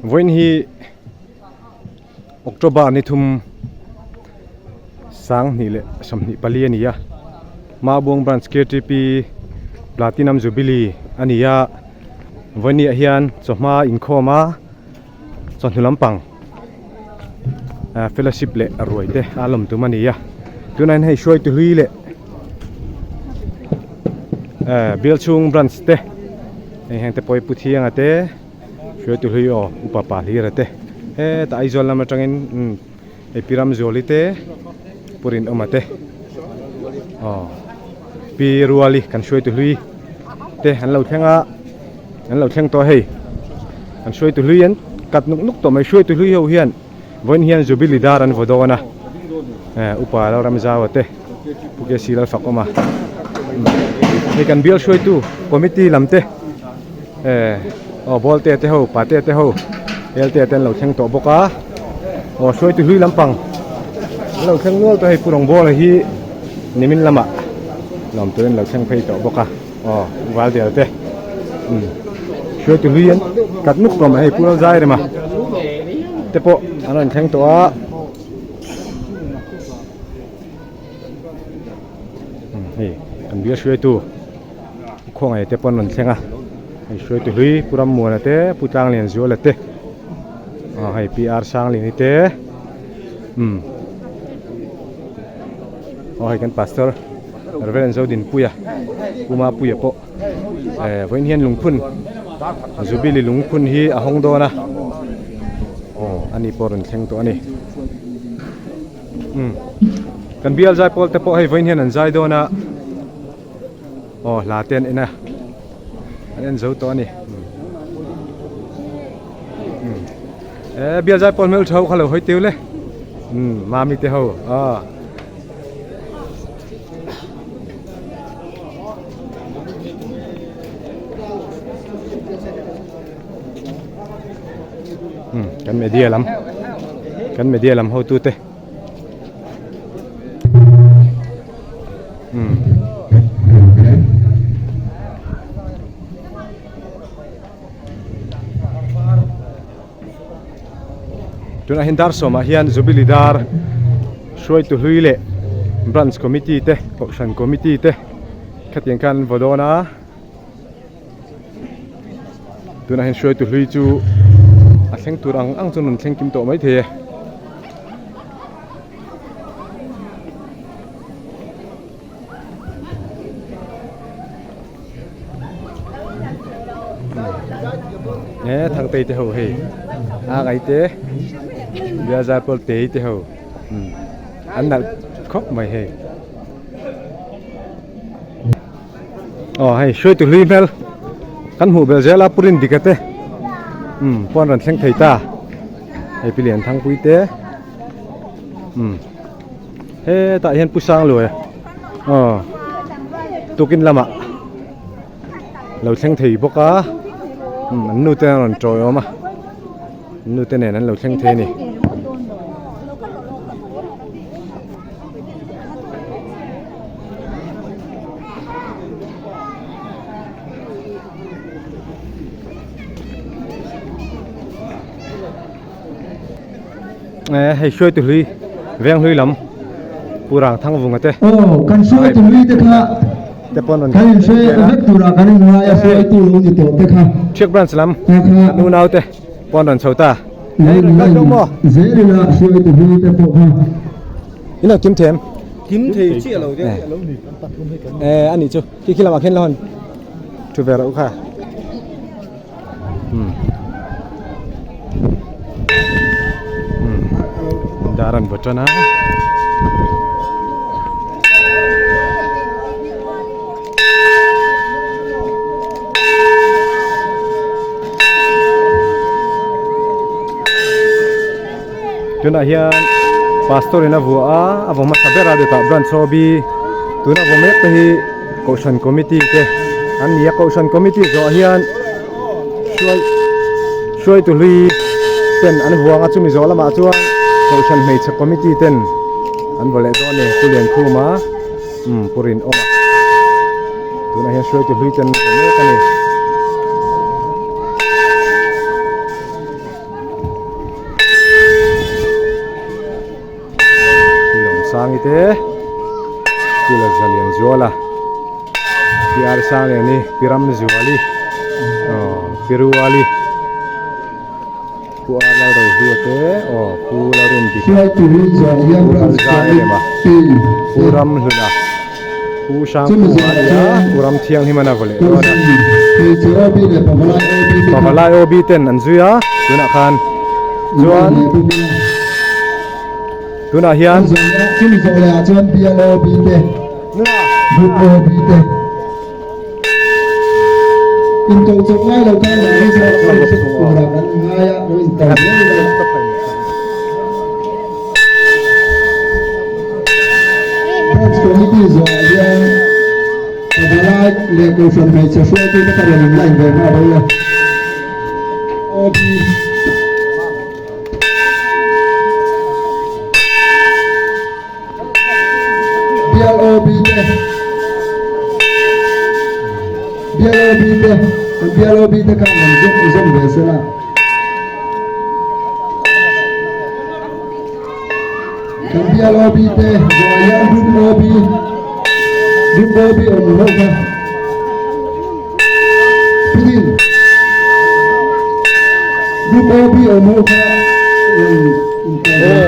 Vawiin hi October ni thum 2024 a ni a, Mabuang Branch KTP Platinum Jubilee a ni a, vawiin ah hian chawhma inkhawm a chawhnu lampang fellowship leh ruai te a lawm tum a ni a, tunah hian hei hruaitu hlui leh bial chhung branch te heng heng te pawh hi pu thianga te. Hruaitu hlui aw upa pa hlira te hetah Aizawl lam atangin umm hei pi Ramzuali te Pu Rinawma te aw pi Ruali kan hruaitu hlui te an lo thleng a an lo thleng tawh a hei an hruaitu hlui an kat nuk nuk tawh mai hruaitu hlui ho hian vawiin hian Jubilee dar an vaw dawn a upa Lalramzaua te Pu K C Lalfakawma hei kan bial hruaitu committee lam te. Eh aw ball te te ho pa te te ho hel te te an lo thleng tawh bawk a aw hruaitu hlui lampang an lo thleng nual tawh hei pu rawng ball hi nimin lamah lawm turin an lo thleng phei tawh bawk a aw val del te umm hruaitu hlui an kat nuk tawh mai hei pu zai rema te pawh an rawn thleng tawh a. Hei kan bial hruaitu khawngaih te pawh an rawn thleng a hei hruaitu hlui Pu Rammuana te Pu Tlanglianzuala te aw hei P R Sanglini te umm aw hei kan pastor Reverend Zodinpuia Pu Mapuia pawh eh vawiin hian lungphun Jubilee lungphun hi a hawng dawn a aw ani pawh a rawn thleng tawh a ni. Umm kan bial zai pawl te pawh hei vawiin hian an zai dawn a aw hla te an en a an en zo tawh a ni umm eh bial zai pawl hmel tha ho kha lo hawi tiu le umm mami te ho aw. Umm kan media lam kan media lam hotu te umm tunah hian dar sawmah hian jubilee dar hruaitu hlui leh branch committee te kohhran committee te khatiang khan an vaw dawn a. Tunah hian hruaitu hlui chu a thleng tur ang ang chuan rawn thleng kim tawh maithei e. E thangtei te ho hei a ngai te biazar pawl tei te ho an nalh khawp mai hei. Aw hei hruaitu hlui hmel kan hmuh belh zel a pu Rindika te umm pawh an rawn thleng thei ta hei pi Lianthangpui te umm hetah hian pu Sangluaia aw tukin lamah lo thleng thei bawk a umm an nu te an rawn tawiawm a an nu te nen an lo thleng thei a ni. Hei hruaitu hlui veng hlui lam Pu Rang Thang Vunga te Aw kan hruaitu hlui te kha te pawn rawn kan inhre vek turah kan inngai a hruaitu lo ni tawh te kha Thiak branch lam kan unau te pawn rawn chho ta Lei lei zel ila hruaitu hlui te pawh kha Ilo kim them. Kim thei chiah lo deuh alo ni kan tak tum hei kan. Eh ani chu khi khi lamah khian lo han thu ve reuh kha. Um. Um. Dar an vaw tan a. Tunah hian pastor in a vuah a a vaw hmasa ber a dawtah branch ho bi tuna vaw mek te hi kohhran committee te an ni a kohhran committee zawh hian hruai hruaitu hlui ten an vuang a chumi zawh lamah chuan kohhran hmeichhe committee ten an vaw leh dawn a ni pu Liankhuma umm pu Rinawma tunah hian hruaitu hlui ten an vaw mek a ni. te Pu Lalzalianzuala Pi Arsangliani Pi Ramzuali aw Pi Ruali Pu Ar Lalrohlua te aw Pu Lalrindika Pu Lalzairema Pu Ramhluna Pu Hrangkunga a ni a Pu Ramthianghlim a vaw leh dawn a Pavalai OB ten an zui a tunah khan chuan tunah hian Branch Committee zawhah hian Pavalai leh Kohhran hmeichhe hruaitute ka rawn inline ve nghal a. OB. Bial OB te Bial OB te kan Bial OB te khan an zawm zawm ve sela. Kan Bial OB te zawh hian Group OB Group OB awm ho kha Pudin Group OB awm ho kha rawn intel.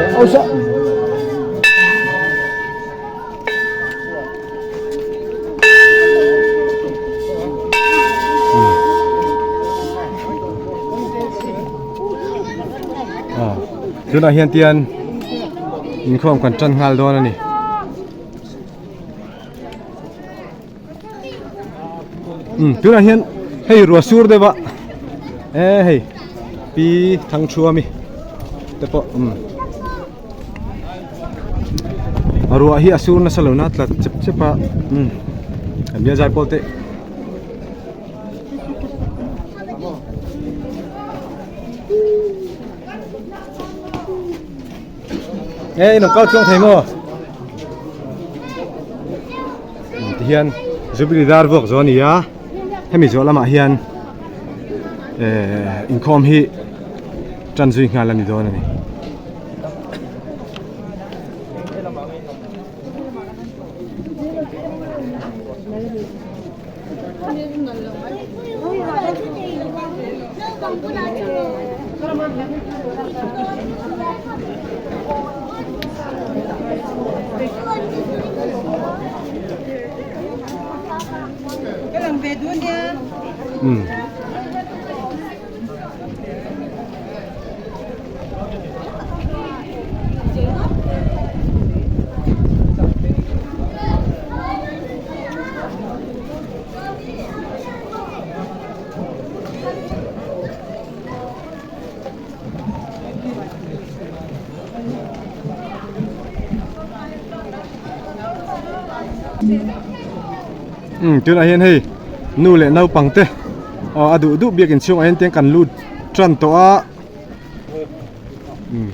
Tunah hian tian inkhawm kan tan nghal dawn a ni. Tunah hian hei ruah sur deuh a e hei pi Thangthuami te pawh umm. Ruah hi a sur nasa lo na tla chep chep a umm a bial zai pawl te e in awm kal chuang thei maw tihian jubilee dar vuak zawh a ni a hemi zawh lamah hian ehh inkhawm hi tan zui nghal a ni dawn a ni. Um. Um tunah hian hei nu leh naupang te aw a duh duh biakin chhungah hian tiang kan lut tan tawh a um.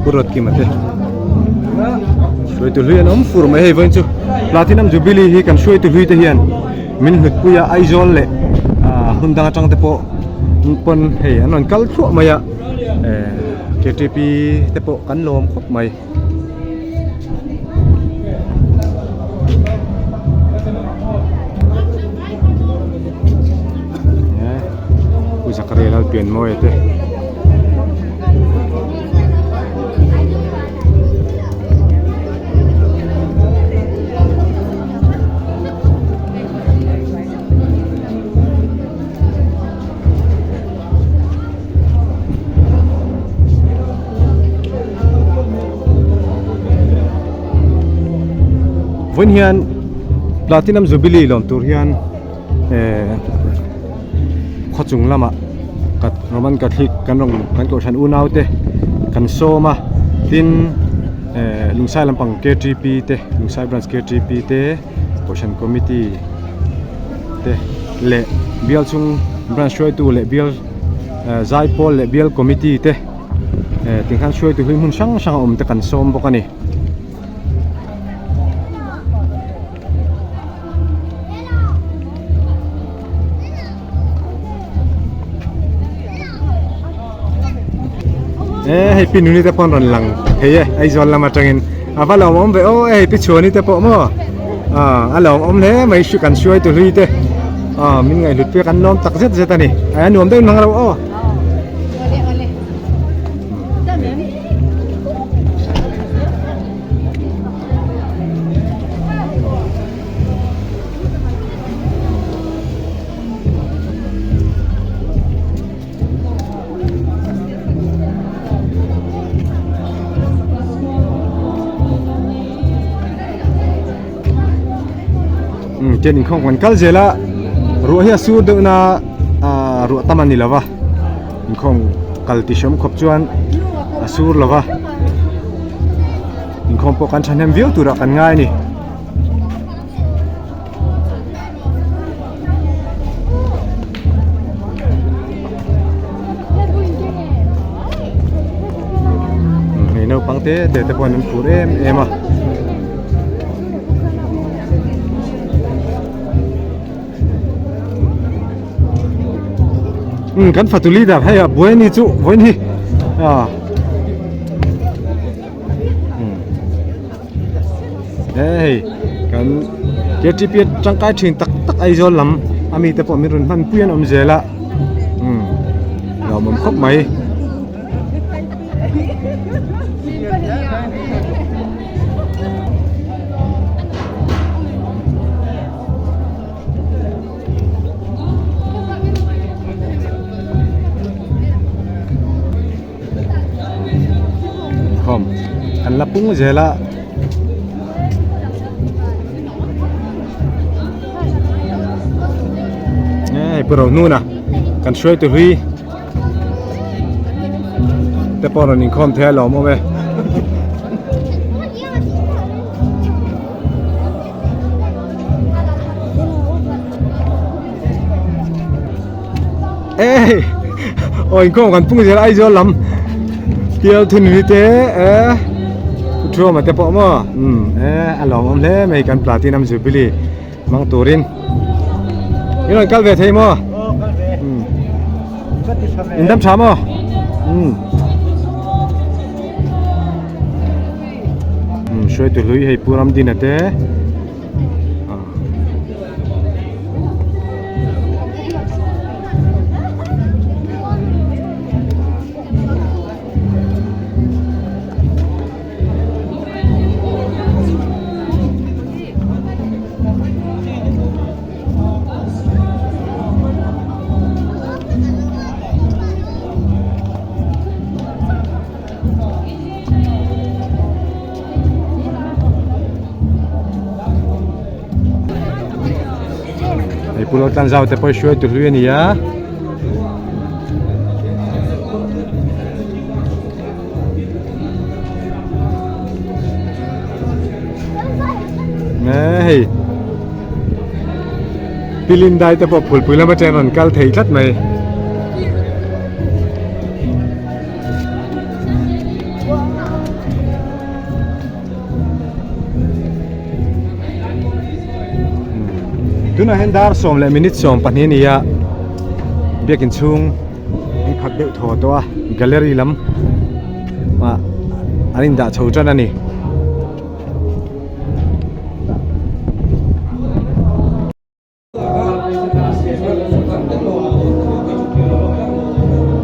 Pu Ruatkima te hruaitu hlui an awm fur mai hei vawiin chu Platinum Jubilee hi kan hruaitu hlui te hian min hlut pui a Aizawl leh ah hmun dang atang te pawh pawn hei an rawn kal thluah mai a eh K T P te pawh kan lawm khawp mai. Pu Zakaria Lalpianmawia te Vawiin hian Platinum Jubilee lawm tur hian ehh khaw chung lamah Roman Catholic kan rawn kan kohhran unau te kan sawm a tin ehh Lungsai lampang K T P te Lungsai branch K T P te. Kohhran Committee te leh bial chhung branch hruaitu leh bial zaipawl leh bial committee te tikhan hruaitu hi hmun hrang hrang a awm te kan sawm bawk a ni. E hei pi nuni te pawh an rawn lang thei e Aizawl lam atangin a va lawmawm ve aw hei pi chhuani te pawh maw ah a lawmawm hle mai hri kan hruai tu hlui te ah min ngaihhlut pek an lawm tak zet zet a ni a nuam deuhin hmang reuh aw. Chen inkhawm kan kal zel a ruah hi a sur deuh na ah ruah tam a ni lo va inkhawm kal ti hrawm khawp chuan a sur lo va inkhawm pawh kan thahnem viau turah kan ngai a ni. Hei naupang te te te pawh an phur em em a. Um kan fatu leader hei a buai ni chu vawiin hi ah hei kan ktp tangkai thin tak tak Aizawl lam a mite pawh min rawn hman pui an awm zel a umm lawmawm khawp mai. Inkhawm an la pung zel a. Hei pu Rohnuna kan hruaitu hlui te pawh rawn inkhawm thei a lawm awm e. Ê ôi inkhawm kan pung zel Aizawl lam pial thun hi te e thuama te pawh maw um e a lawmawm hle mai kan platinum jubilee hmang turin in rawn kal ve thei maw um in dam tha maw um um hruaitu hlui hei Pu Ramdina te. Hei pu Lotlan zau te pawh hruai tu hlui a ni a. Hei Pilindai te pawh phulpui lam atangin rawn kal thei tlat mai. Tunah hian dar sawm leh minute sawm pahnih a ni a biakin chhung an khat deuh thaw tawh a gallery lam ah an indah chho tan a ni.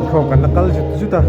Khawm kan la kal zut zut a.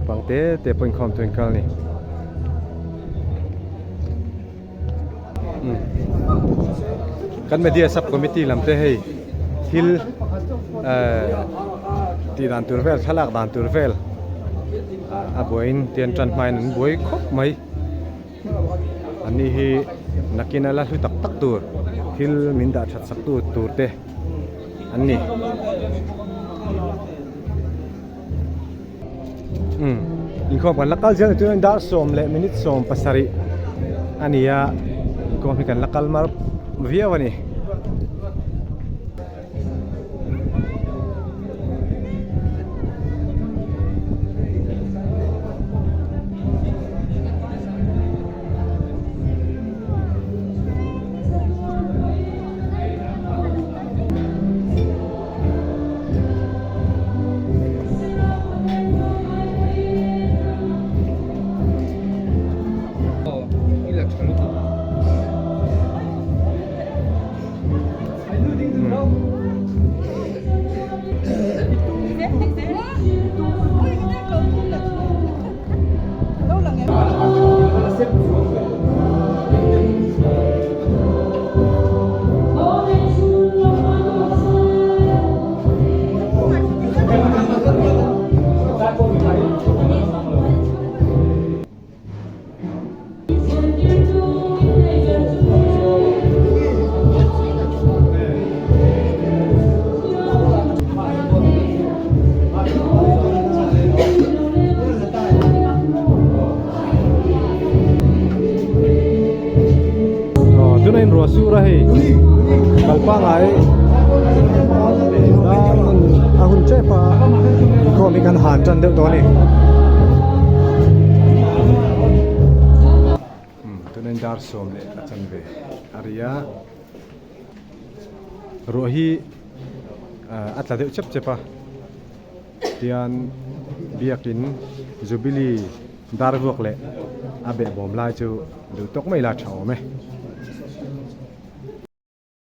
Naupang te te pawh inkhawm chu an kal a ni. Kan media sub committee lam te hei thil eh tih dan tur vel thlalak dan tur vel a buaiin tian tan hmain an buai khawp mai. An ni hi nakin a la hlu tak tak tur thil min dah that sak tu tur te an ni. Umm inkhawm kan la kal zel ni chuan dar 10 leh minute 17 a ni a inkhawm hi kan la kal mar viau a ni. Tuna in ruah sur a hei kal pangai a hun tep a inkhawm hi kan han tan deuh tawh a ni. Tuna in dar sawm leh a chanve a ri a ruah hi a tla deuh chep chep a tian biakin jubilee dar vuak leh a behbawm lai chu duh tawk mai la tha awm e.